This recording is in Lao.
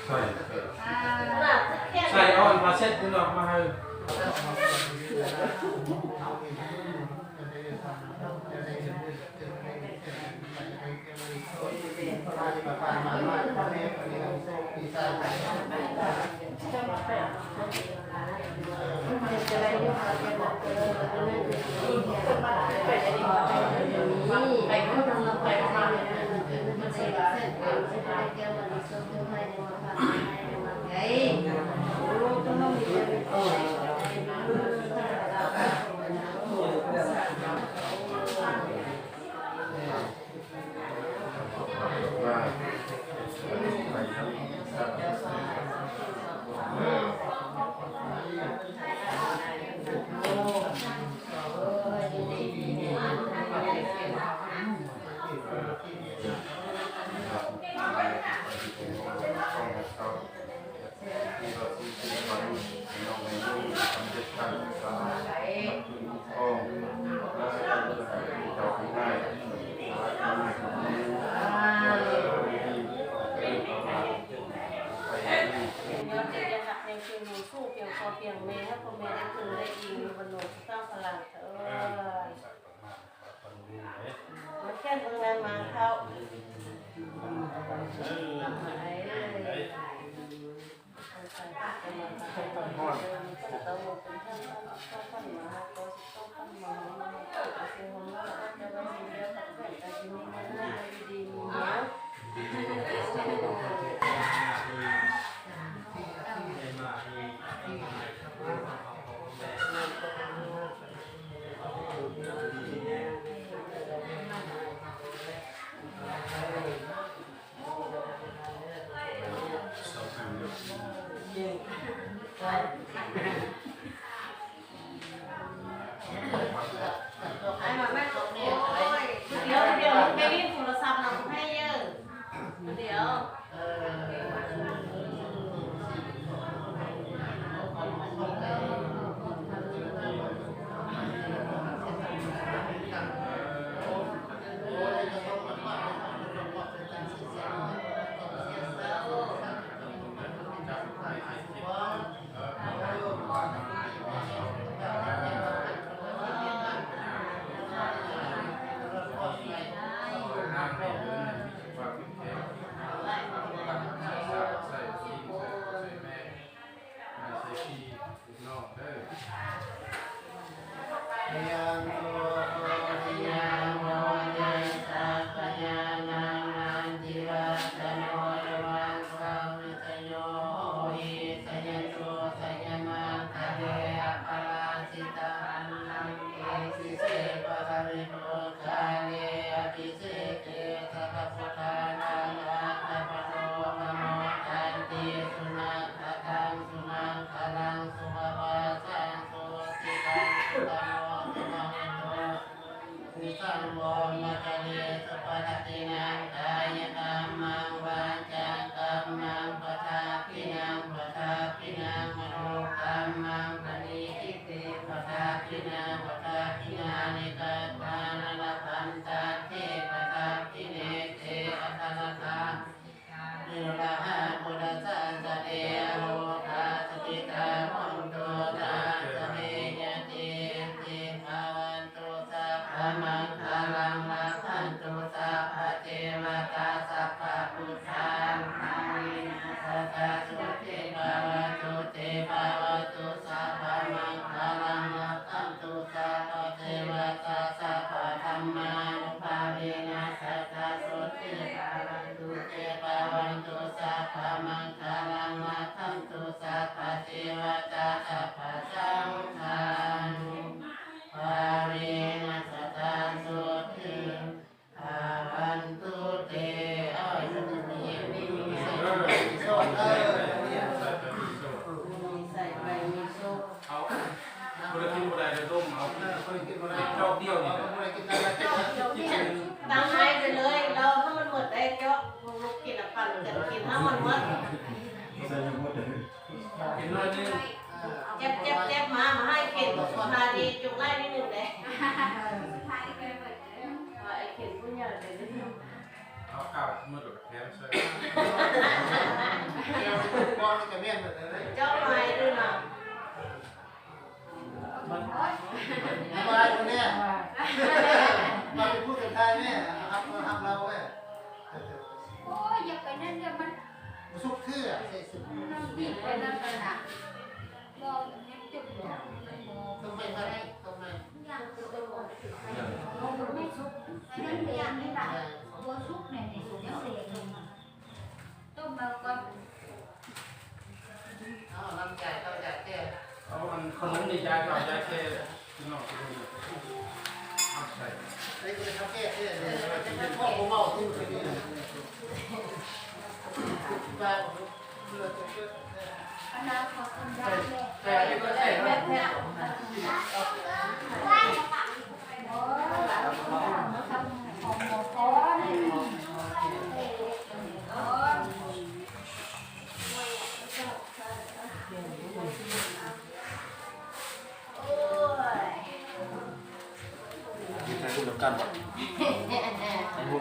ໃສ່ ໃສ່ເອົາອັນຜ້າເຊັດນີ້ອອກມາໃຫ້. Saṃ brahmacārīsū padakkhiṇaṃ kāyakammaṃ vācākammaṃ padakkhiṇaṃ padakkhiṇaṃ manokammaṃ paṇidhī te padakkhiṇā padakkhiṇāni katvāna labhantatthe padakkhiṇe te atthaladdhā Virahaṃ buddhassa sārīrikā sukhitā hontu saha sabbehi ñātibhi. Bhavantu sabbamaṅgalaṃ rakkhantu sabbadevatā sabbabuddhānubhāvena sadā sotthī bhavantu te. Bhavantu sabbamaṅgalaṃ rakkhantu sabbadevatā sabbadhammānubhāvena sadā sotthī bhavantu te. Bhavantu sabbamaṅgalaṃ rakkhantu sabbadevatā sabbasaṅghānubhāvena sadā sotthī bhavantu te. ເອົາ ໃສ່ໄປມີໂຊກ ເອົາ ບໍ່ໄດ້ກິນບໍ່ໄດ້ເດີ ຕົ້ມເອົາ ເອີ ບໍ່ໄດ້ກິນບໍ່ໄດ້ ຈອກດຽວນີ້ແຫຼະ ບໍ່ໄດ້ກິນ ຕາມໃຫ້ໄປເລີຍ ລາວໃຫ້ມັນໝົດໄດ້ ເຈາະ ລູກກິນລະປັນກັນກິນໃຫ້ມັນໝົດ ໃສ່ຍັງໝົດເດີ ກິນໜ້ອຍໜຶ່ງ ເຈັບ ເຈັບ ເຈັບ ມາ ມາໃຫ້ເຂັນ ສຸດທ້າຍນີ້ຈຸກໄລ່ນິດໜຶ່ງເດ້ ເອີ ສຸດທ້າຍນີ້ເຄີຍເປີດເດີ ວ່າໄອ້ເຂັນ ເອົາເຂົ້າມື້ດອກແຖມໃສ່ ແຖມກ່ອນກໍແມ່ນແບບນັ້ນເດ້ ເຈົ້າໃໝ່ເດີເນາະ ມັນ ສະບາຍຄົນນີ້ ມາເປັນຜູ້ສຸດທ້າຍແມ່ ຮັບ ຮັບລາວເວີຍ ໂອ້ຍ ຢ່າໄປນັ້ນເດີ ມັນ ບໍ່ສຸກເທື່ອ ໃສ່ສຸກ ມັນຕິດໄປນັ້ນນະ ບໍ່ ຍັງຈຸດຢູ່ ຕ້ອງໄປ ຕ້ອງໄປ ຍັງ ຍັງນີ້ລະ ບໍ່ສຸກແນ່ນີ້ ຍັງເສຍຢູ່ ຕົ້ມເອົາກ່ອນ ເອົານ້ຳໃຈເຂົ້າໃຈແກ່ ເອົາອັນຂະໜົມນີ້ຢາຍເຂົ້າຢາຍແກ່ ພີ່ນ້ອງ ເອົາໃສ່ ໄອ້ຄົນເຂົາແກ່ເດ້ ເອີ ເຂົາບໍ່ເວົ້າທີ່ມັນດີນະ ອັນນັ້ນຂອງຄົນຢາກແກ່ ແຕ່ອັນນີ້ກໍແກ່ ແບບແບບ ມີໃຄຮູ້ນຳກັນບໍ່?